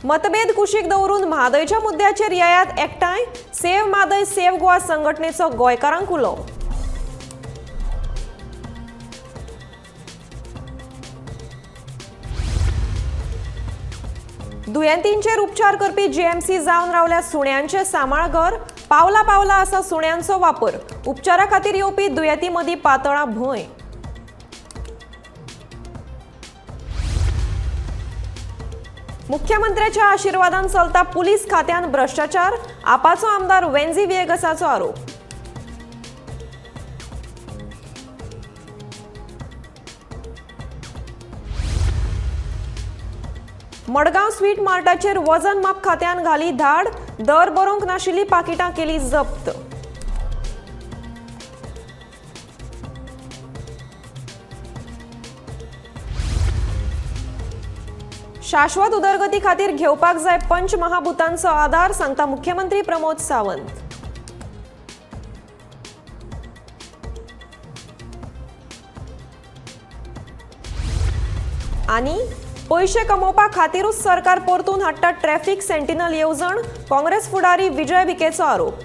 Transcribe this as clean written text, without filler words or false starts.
मतभेद कुशीक दवरून म्हादयच्या मुद्द्याचेर येयात एकठांय. सेव्ह म्हादय सेव्ह गोवा संघटनेचो गोंयकारांक उलो. दुयेंतींचेर उपचार करपी जीएमसी जावन रावल्या सुण्यांचे सांबाळघर. पावला पावला आसा सुण्यांचो वापर. उपचारा खातीर येवपी दुयेंती मदीं पातळा भंय. मुख्यमंत्र्याच्या आशिर्वादान चलता पुलीस खात्यान भ्रश्टाचार. आपाचो आमदार वेन्झी व्हिएगसाचो आरोप. मडगांव स्वीट मार्टाचेर वजन माप खात्यान घाली धाड. दर बरोवंक नाशिल्ली पाकिटां केली जप्त. शाश्वत उदरगती खातीर घेवपाक जाय पंचमहाभूतांचो आदार, सांगता मुख्यमंत्री प्रमोद सावंत. आनी पयशे कमोवपा खातीरूच सरकार परतून हाडटा ट्रॅफिक सेंटिनल येवजण. काँग्रेस फुडारी विजय भिकेचो आरोप.